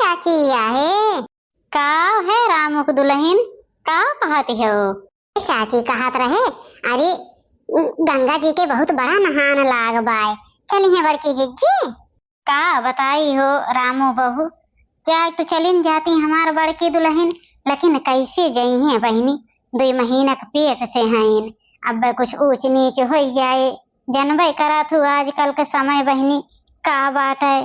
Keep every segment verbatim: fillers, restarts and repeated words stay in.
चाची आहे। का है रामू क दुलहिन, का कहत हो? ए चाची कहत रहे, अरे गंगा जी के बहुत बड़ा नहान लाग बाय, चलिहे बड़की जिज्जी। का बताई हो रामू बहू, जाए तो चलिन जाती हमार बड़की दुलहिन, लेकिन कैसे जइहे बहिनी, दुई महीना के पेट से हइन, अब कुछ ऊंच नीच होई जाए, जनबे करत हू आजकल के समय बहिनी का बाटे।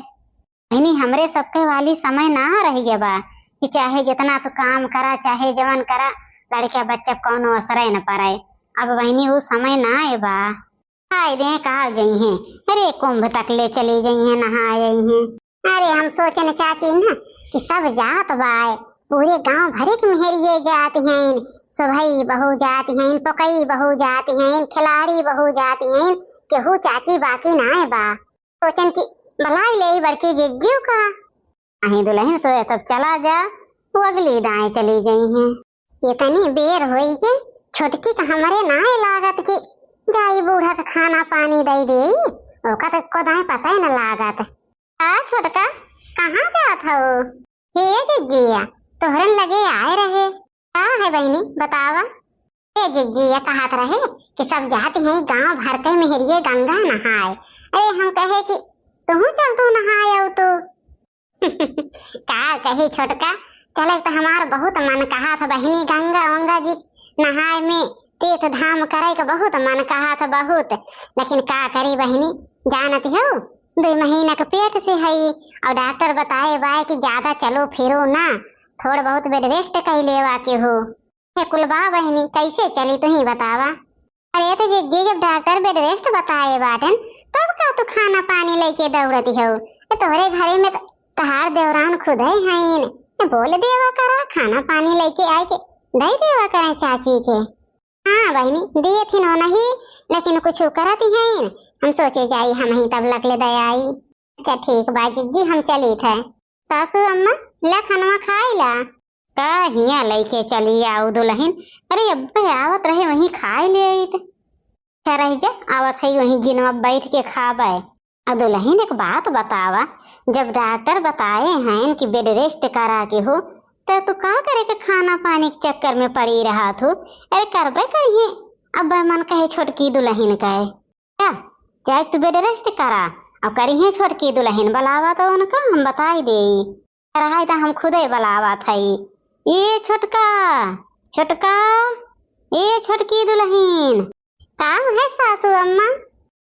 बहिनी, हमरे सबके वाली समय ना रह गया बा कि चाहे जितना तू काम करा, चाहे जवन करा, लड़का बच्चा कौनो असरे न पड़े। अब बहिनी, वो समय ना आए बा। खाए दे, कहाँ जइहे? अरे, कुंभ तक ले चली जइहे, नहा जइहे। अरे, हम सोचन चाची ना कि सब जात बाय, पूरे गांव भरे के मेहरिये जात हैं, सुभई बहू जात हैं, पकई बहू जात हैं, खिलाड़ी बहू जात हैं, केहू चाची बाकी ना आए बा। सोचन कि बलाई ले बड़की जिज्जू का। अहीं दुलहिन, तो ये सब चला जा, वो अगली दाएं चली गई हैं। इतनी बेर होई के छोटकी का हमरे नाय लागत कि जाई बूढ़ा का खाना पानी दई देई, ओका तो को दाएं पता ही न लागत। का छोटका, कहाँ जात हो? हे जिज्जिया, तोहरन लगे आए रहे। का है बहिनी, बतावा। ए जिज्जी, ये कहत रहे कि सब जात हैं गांव भर के मेहरिये गंगा नहाए। अरे हम कहे कि तुहू चल तू नहाए अउ तू। का कही छोटका, चले तो हमार बहुत मन कहा था बहिनी, गंगा वंगा जी नहाए में तीर्थ धाम करे के बहुत मन कहा था बहुत, लेकिन का करी बहिनी, जानत हो दुई महीना के पेट से हई और डॉक्टर बताए बाय कि ज्यादा चलो फिरो ना, थोड़ बहुत बेड रेस्ट कर लेवा के हो। हे कुल बा बहिनी, कैसे चली तुही बतावा। अरे तो जिज्जी, जब डॉक्टर बेड रेस्ट बताए बाटन, तब का तू खाना पानी लेके दौड़ती हो? ए, तोहरे घरे में त-, तहार देवरान खुदे हईन। ए, बोल देवा करा, खाना पानी लेके आए के दे देवा करें चाची के। हाँ बहिनी, दिए थिन हो नहीं, लेकिन कुछ करती हईन। हम सोचे जाई हम ही तब लकले दे आई। अच्छा ठीक बा जिज्जी, हम चली थे। सासू अम्मा, ला खनवा खाई ला। का हियाँ लइके चली आऊ दुलहिन? अरे अब्बे आवत रहे वहीं खाए ले आइत। अच्छा रह जा, आवत है वहीं गिनवा बैठ के खाबे। आ दुलहिन एक बात बतावा, जब डॉक्टर बताए हैं कि बेड रेस्ट करा के हो, त तू का करे के खाना पानी के चक्कर में पड़ी रहत हो? अरे करबे करिहे, अब्बे मन कहे छोटकी दुलहिन कहे। जा, जाए तू बेड रेस्ट करा, अब करिहे छोटकी दुलहिन, बुलावा तो उनका हम बताई देई। रहाई त हम खुदे बुलावत हई। ए छोटका, छोटका, ए छोटकी दुलहिन। का है सासू अम्मा?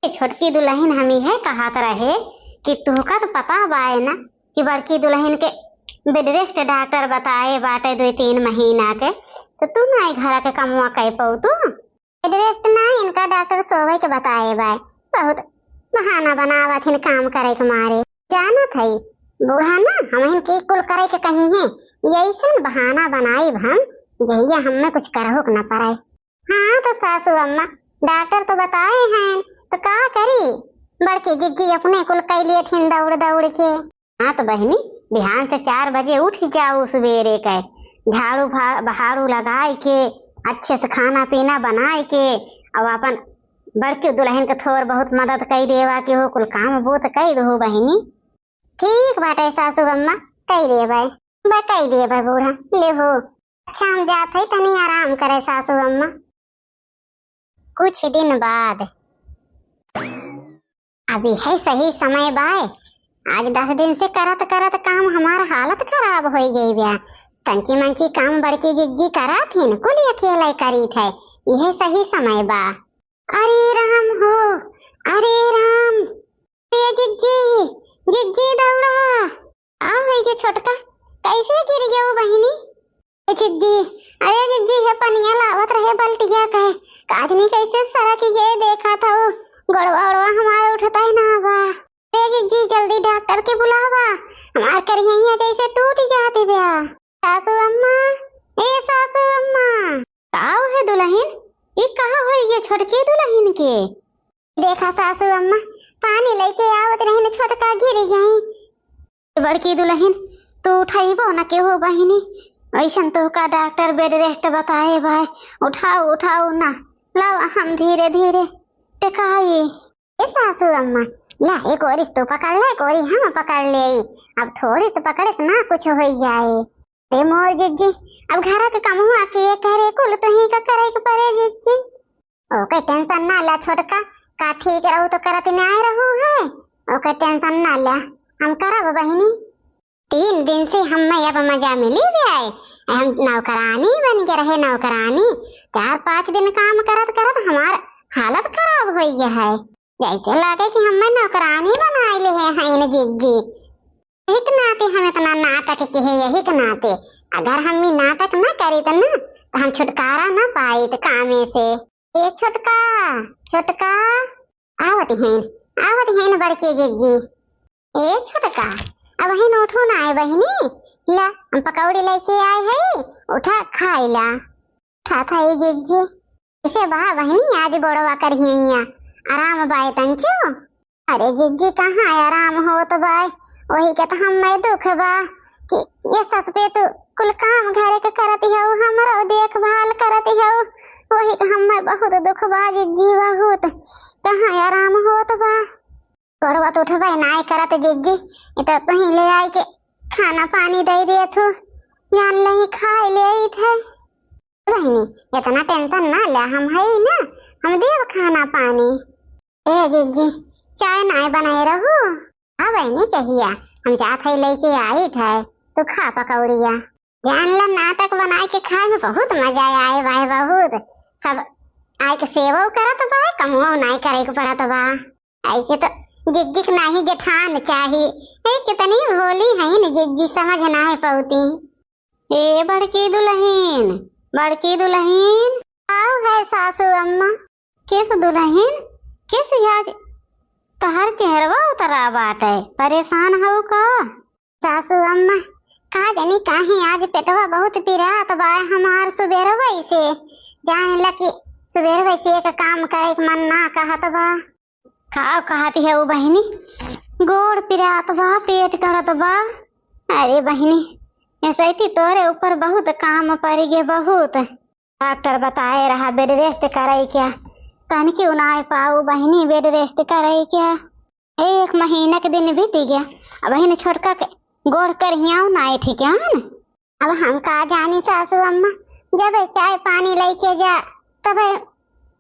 ए छोटकी दुलहिन, हम इहे कहत रहे कि तुहका तो पता बाए ना कि बड़की दुलहिन के बेड रेस्ट डॉक्टर बताए बाटे दुई तीन महीना के, तो तू नाई घर के कमवा कह पऊ तू? बेड रेस्ट ना, इनका डॉक्टर सोवे के बताए बाय। बहुत बहाना बनावत हिन काम करे के मारे। जानत हई, बूढ़ा ना हमहिन के कुल करे के कहीं है, यैसन बहाना बनाई हम, जहिया हमें कुछ करहु के न पड़े। हाँ तो सासू अम्मा, डॉक्टर तो बताए हैं, तो का करी? बड़की जिज्जी अपने कुल कई लिए थिन दौड़ दौड़ के। हाँ तो बहिनी, बिहान से चार बजे उठ जाओ सुबेरे के, झाड़ू भा-, बहारू लगाए के, अच्छे से खाना पीना बनाए के, और अपन बड़की दुलहिन के थोर बहुत मदद कई देवा के हो, कुल काम बहुत कई दो बहिनी। ठीक बाटे सासू अम्मा, कई देबे, बे कई देबे बूढ़ा, ले हो। अच्छा हम जात हई, तनी आराम करे सासू अम्मा। कुछ दिन बाद। अभी है सही समय बाय। आज दस दिन से करत करत काम हमार हालत खराब होई गई बा। तंची मंची काम बड़की जिज्जी करात हिन, कुल अकेले करीत है। यह सही समय बा। अरे राम हो, अरे राम, ए जिज्जी, जिज्जी दौड़ा। आ होई गे छोटका, कैसे गिर गयो बहिनी? ए जिज्जी, अरे जिज्जी, हे पनिया लावत रहे बल्टिया के, काजनी कैसे सरक गए, देखा था वो गोड़वा ओड़वा हमार उठता ही ना बा। ए जिज्जी, जल्दी डॉक्टर के बुलावा, हमार करिहैया जैसे टूट जात बा। सासू अम्मा, ए सासू अम्मा। का है दुलहिन, ई कहा होई ये छोटकी दुलहिन के? देखा सासू अम्मा, पानी लेके आवत रहिन, छोटका गिर गई। बड़की दुलहिन, तू उठइबो न केहू बहिनी, ऐसन तोहका डॉक्टर बेड रेस्ट बताए बा, उठाओ, उठाओ ना, लाओ हम धीरे धीरे टेकाई। ए सासू अम्मा, ला, एक ओरी से तू पकड़ ले, एक ओरी हम पकड़ लेई। अब थोड़ी से पकड़े से ना कुछ होई जाए। अरे मोर जिज्जी, अब घर के कमवा के करे, कुल तुही का करे के परे जिज्जी। ओके tension ना ला छोटका, का ठीक रहू तो करत नाय रहू है। ओके tension ना ला, हम करब बहिनी। तीन दिन से हम्मे अब मजा मिली गया है। हम नौकरानी बन के रहे, नौकरानी। चार पाँच दिन काम करत करत हमार हालत खराब होई गया है। जैसे लागे कि हम्मे नौकरानी बनाए ले है, हैं न जिज्जी। यही के नाते हम इतना नाटक के है, यही के नाते। अगर हम ई नाटक ना करीत ना, तो हम छुटकारा ना पाइत कामे से। ए छोटका, छोटका, आवत हैं, आवत हैं बड़की जिज्जी। ए छोटका, अबहिन उठू नाय बहिनी, ला, हम पकौड़ी लेके आए हई, उठा खाई ला। उठा था ए जिज्जी। इसे बा बहिनी, आज गोड़वा करिहैया, आराम बाय तंचो। अरे जिज्जी, कहाँ आराम होत बाय, वही के तो हम्मे दुख बा कि ये सस पे तू कुल काम घरे के करत हऊ, हमरो देखभाल करत हऊ, वही के हम्मे बहुत दुख बा जिज्जी, बहुत। कहाँ आराम होत बा। गोड़वा तो उठबे नाय करत जिज्जी, ई तो तुही ले आई के खाना पानी दे देत हो, जान लही खाए लेइत है। बहिनी, इतना tension ना ल्या, हम हई ना, हम देब खाना पानी। ए जिज्जी, चाय नाय बनाए रहू? हाँ बहिनी, चाहिया, हम जात हई लेके आइत है, तू खा पकौड़िया। जान ला, नाटक बनाए के खाए में बहुत मजा आए भाई, बहुत। सब आए के सेवो करत बा, कमवो नाय करे के पड़त बा। ऐसे तो जिज्जी के नाही जेठान चाही। ए, कितनी भोली है न जिज्जी, समझ ना है पौती। ए बड़की दुलहिन, बड़की दुलहिन। आओ है सासू अम्मा। किस दुलहिन, किस आज तहर चेहरवा उतरा बाटे, परेशान हऊ का? सासू अम्मा, का जानी काहे आज पेटवा बहुत पिरात बा हमार सुबेरवै से। जाने ला कि सुबेरवै से एक काम करे के मन ना कहत बा। का कहत हऊ बहिनी? गोड़ पिरात बा, पेट गड़त बा। अरे बहिनी, ऐसे ही तोरे ऊपर बहुत काम पड़ गए, बहुत। डॉक्टर बताए रहा bed rest करे क्या, तन क्यों ना पाऊ बहिनी bed rest करे क्या? एक महीना के दिन बीत गया, अब बहिन छोटका के गोड़ करियाओ ना ठिकान। अब हम का जानी सासू अम्मा, जब चाय पानी लेके जा, तब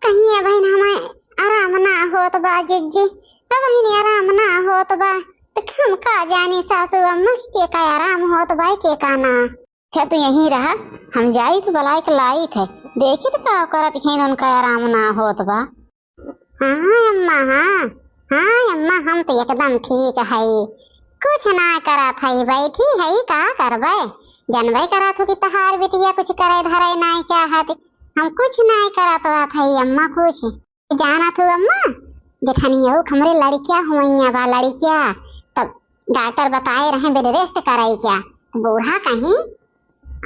कहीं बहिन हमें आराम ना होत बा जिज्जी, तब बहिन आराम ना होत बा, तो हम का जानी सासू अम्मा के का आराम होत बा, के का ना। अच्छा, तू यहीं रहा, हम जाइत बलाइत लाइत है, देखित का करत हैं, उनका आराम ना होत बा। हाँ अम्मा, हाँ, हाँ अम्मा, हम तो एकदम ठीक है, कुछ ना करत है, बैठी है, का करबे? जानबे करत हो कि तहार बिटिया कुछ करे धरे नाय चाहत, हम कुछ नाय करत रहत है अम्मा, कुछ। जानत हो अम्मा, जेठनिया उ हमरे लड़किया हुआइया बा, लड़किया, तब डॉक्टर बताए रहे bed rest करे क्या, तो बूढ़ा कहीं,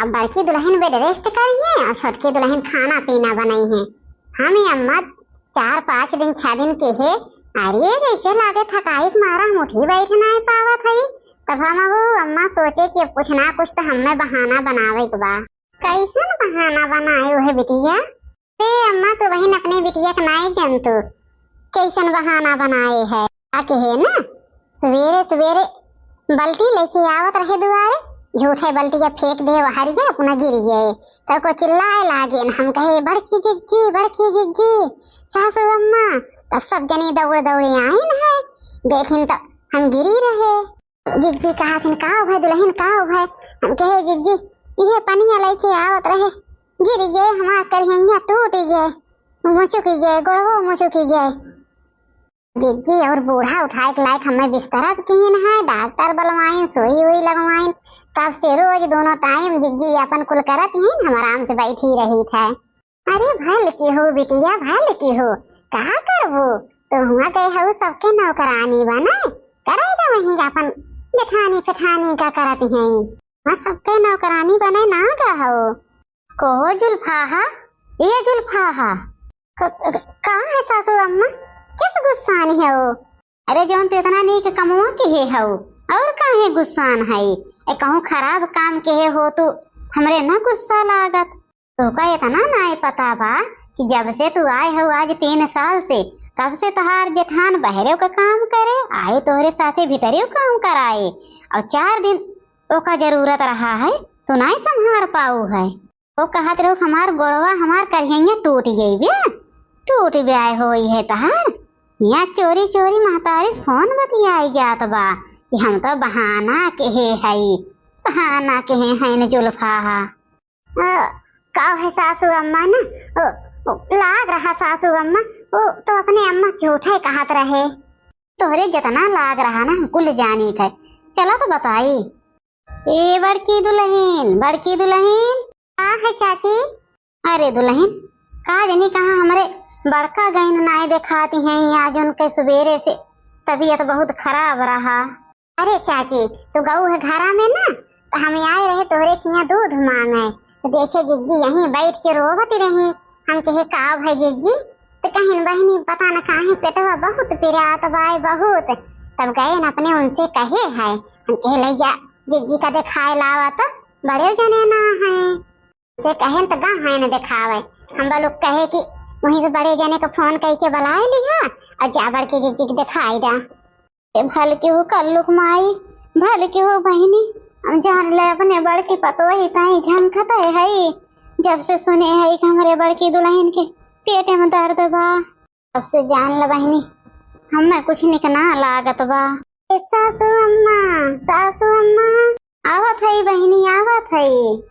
अब बड़की दुलहिन bed rest करिहैं और छोटकी दुलहिन खाना पीना बनइहैं। हम ही अम्मा चार पाँच दिन, छह दिन के है, अरे जैसे लागे थकाई के मारा हम उठी बैठ नाय पावत हई। तब हम वो अम्मा सोचे कि अब कुछ ना कुछ तो हमें बहाना बनावे के बा। कैसन बहाना बनाए है बिटिया? ए अम्मा, तू बहिन अपने बिटिया के नाय जानतू, कैसन बहाना बनाए है। का कहे ना, सवेरे सवेरे बल्टी लेके आवत रहे दुआरे, झूठे बल्टिया फेंक दे वहरिया, अपना गिर गए। तो को चिल्लाए लागे न, हम कहे, "बड़की जिज्जी, बड़की जिज्जी, सासू अम्मा।" तब सब जने दौड़ दौड़े आइन है, देखिन तो हम गिरी रहे। जिज्जी कहत हिन, "का हो भाई दुलहिन, का हो भाई?" हम कहे, "जिज्जी, इहे पनिया लेके आवत रहे, गिर गए, हमार करिहैया टूट गए, मुचुक गए, गोड़वो मुचुक गए।" जिज्जी और बूढ़ा उठाए के लायक हमें बिस्तरा पे किहिन है, डॉक्टर बलवाइन, सुई उई लगवाइन, तब से रोज दोनों टाइम जिज्जी अपन कुल करत हिन, हम आराम से बैठी रही थे। अरे भल की हो बिटिया, भल की हो, का करबू? तू हुआ गए हऊ सबके नौकरानी बने, करे दे वहीं अपन जेठानी फेठानी का करत हैं। वहाँ सबके नौकरानी बने ना गए हऊ। को जुल्फाहा, ए जुल्फाहा। क-, क-, का है सासू अम्मा? किस गुस्सान है वो? अरे जौन तू इतना नीक कमवा किहे हऊ, और काहे गुस्सान है? ए कहूँ खराब काम किहे हो तू, हमरे ना गुस्सा लागत। तोका इतना नाय पता बा कि जब से तू आए हो आज तीन साल से, तब से तोहार जेठान बहरेउ का काम करे, आए तोहरे साथे भीतरेउ काम कराए, और चार दिन ओका जरूरत रहा है, तू नाहीं संभार पाऊ है। वो कहत रहो कि हमार गोड़वा, हमार करिहइया टूट गई बे, टूट ब्याय होई है तहार। यहाँ चोरी चोरी महतारी से फोन बतियाई जात बा कि हम तो बहाना के हे हई, बहाना के हे हईन जुल्फा हा। अ, का है सासू अम्मा ना, ओ, ओ, लाग रहा सासू अम्मा, वो तो अपने अम्मा से झूठा ही कहत रहे। तोहरे जितना लाग रहा ना, हम कुल जानी थे। चला तो बताई। ए बड़की दुलहिन, बड़की दुलहिन। का है चाची? अरे दुलहिन, का जनी कहाँ हमरे बड़का गइन नाई देखाती हैं, आज उनके सुबेरे से तबीयत बहुत खराब रहा। अरे चाची, तू गऊ है घरा में ना, तो हम आए रहे तोहरे खिया दूध मांगे, तो देखे जिज्जी यहीं बैठ के रोवत रही। हम कहे, "का भाई जिज्जी?" तो कहिन, "बहिनी, पता न काहे पेटवा बहुत पिरात बाय, बहुत।" तब गए न अपने उनसे कहे है, हम कहे, "लइया, जिज्जी का देखाए लावा तो बड़े जने ना है।" से कहेन त गा है न देखावे। हम बलुक कहे कि वहीं से बड़े जने का फोन कई के बुलाए लिहा और जा बड़की जिज्जी के देखाई दा। ए भलकी हो कल्लुक माई, भलकी हो बहिनी, हम जान ले अपने बड़की पतोही ताई झंखत है हई। जब से सुने है कि हमरे बड़की दुलहिन के पेटे में दर्द बा, तब से जान ले बहिनी, हमें कुछ निक ना लागत बा। ए सासू अम्मा, सासू अम्मा। आवत हई बहिनी, आवत हई।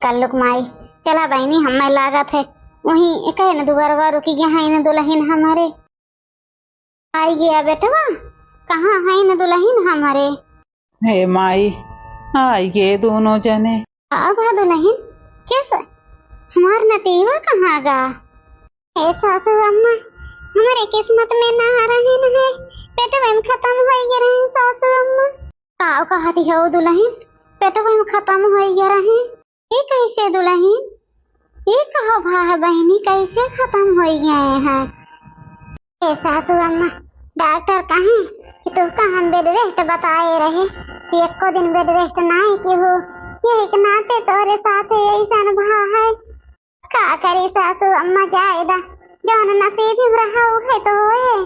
कल्लुक माई, चला बहिनी, हमें लागत है वहीं कहे न दुआरवा रुकी गया है न दुलहिन हमरे। आई गया बेटवा, कहाँ है न दुलहिन हमरे? हे माई, आई गए दोनों जने। अब दुलहिन, कैसे हमार नतीवा कहाँ गा? ए सासू अम्मा, हमरे किस्मत में ना रहे न है, पेटवे में खत्म होई गए रहे सासू अम्मा। का कहती हो दुलहिन, पेटवे में खत्म होई गए रहे? ई कैसे दुलहिन? ई कहो भा है बहिनी, कैसे खत्म होई गए हैं? ए सासू अम्मा, डॉक्टर कहे कि तुमका हम बेड रेस्ट बताए रहे कि एको दिन बेड रेस्ट नाई की हो, यही के नाते तोरे साथ ऐसन भा है। का करे सासू अम्मा, जाए दा, जौन नसीब में रहा उहे तो होए।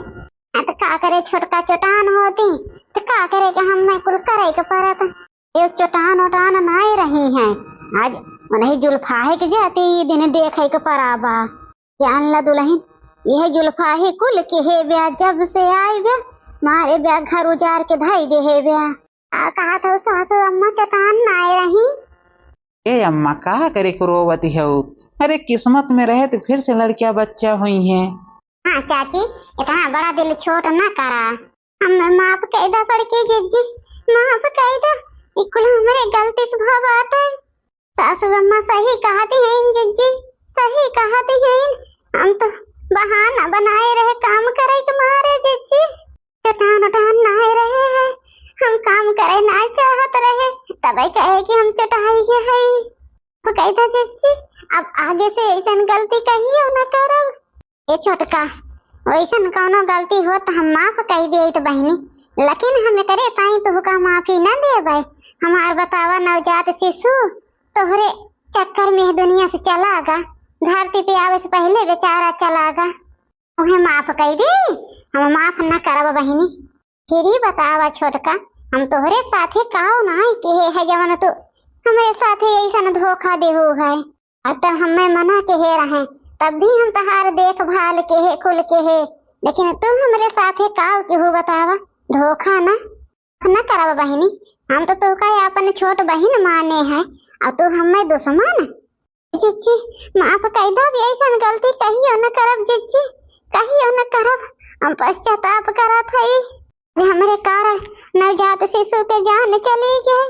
आ त का करे, छोटका चोटान होती त का करे के हमें कुल करे के परत। ये चोटान ओटान नाय रही हैं, आज उन्हीं जुल्फाहे के जाते ई दिन देखे के पराबा। जान ला दुलहिन, यह जुल्फाहे कुल के हे ब्या, जब से आए ब्या, मारे ब्या घर उजार के धई दे हे ब्या। आ, कहा था सासू अम्मा चोटान नाय रही। ए अम्मा, का करे को रोवती हऊ? अरे, किस्मत में रहे तो फिर से लड़किया बच्चा हुई हैं। हाँ चाची, इतना बड़ा दिल छोट ना करा। हमें माफ कई दा बड़की जिज्जी, माफ कई दा। ई कुल हमरे गलती से भवा बाटे। सासू अम्मा सही कहती हैं जिज्जी, सही कहती हैं। हम तो बहाना बनाए रहे काम करे के मारे जिज्जी। चटान उटान नाय रहे हैं, हम काम करे ना चाहत रहे, तबे कहे कि हम चटाई के हई। तो कही दा जिज्जी, अब आगे से ऐसन गलती कहियो न करब। ए छोटका, वैसन कौनो गलती हो त हम माफ कई देइत बहिनी, लेकिन हम एकरे ताई तुहका माफी न देबै। हमार बतावा नवजात शिशु तोहरे चक्कर में दुनिया से चला गा, धरती पे आवे से पहले बेचारा चला गा। उहे माफ कई दे, हम माफ न करब बहिनी। फिर ही बतावा छोटका, हम तोहरे साथे काव नाई केहे है जवन तू हमरे साथे ऐसन धोखा देहू है। डॉक्टर हमें मना केहे रहे, तब भी हम तहार देखभाल केहे कुल केहे, लेकिन तू हमरे साथे काव केहू बतावा? धोखा ना, ना करब बहिनी, हम तो तोहका अपन छोट बहिन माने है, और तू हमें दुश्मन। जिज्जी, माफ कई दो, अब ऐसन गलती कहियो न करब जिज्जी, कहियो न करब। हम पश्चाताप करत हई, हमरे कारण नवजात शिशु के जान चली गए।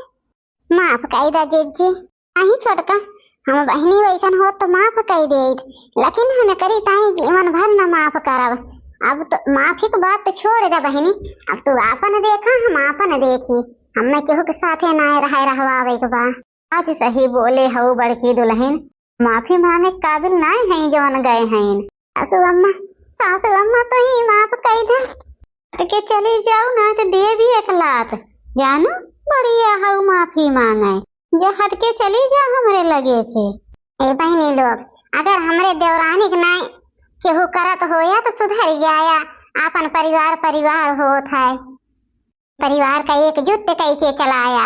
माफ कई दा जिज्जी। नहीं छोटका, हम बहिनी वैसन होत तो माफ कई देइत, लेकिन हम एकरी ताई जीवन भर न माफ करब। अब तो माफी के बात तो छोड़ दे बहिनी, अब तू आपन देखा, हम आपन देखी। हमें केहू के साथे ना रहे रहवावे के बा। आज सही बोले हऊ बड़की दुलहिन, माफी मांगे काबिल नाय हैं जवन गए हैं। सासू अम्मा, सासू अम्मा, तू ही माफ कई दे। हट के चली जाऊ ना तो देबी एक लात, जानू, बढ़िया हऊ माफी मांगे। जे हट के चली जा हमरे लगे से। ए बहिनी लोग, अगर हमरे देवरानी के नाय केहू करत होया तो सुधर जाया, आपन परिवार परिवार होत है, परिवार का एकजुट कई के चलाया।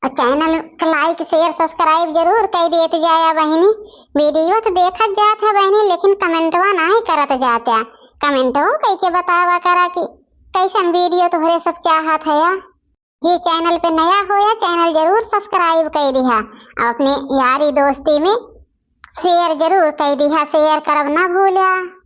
और channel का like, share, subscribe जरूर कई देत जाया बहिनी। Video तो देखत जात है बहिनी, लेकिन commentवा नाहीं करत जात्या। Commentवा कई के बतावा करा कि कैसन video तोहरे सब चाहत है या। जे channel पे नया होया, channel जरूर subscribe कई दिहा और अपने यारी दोस्ती में share जरूर कई दिहा, share करब ना भूल्या।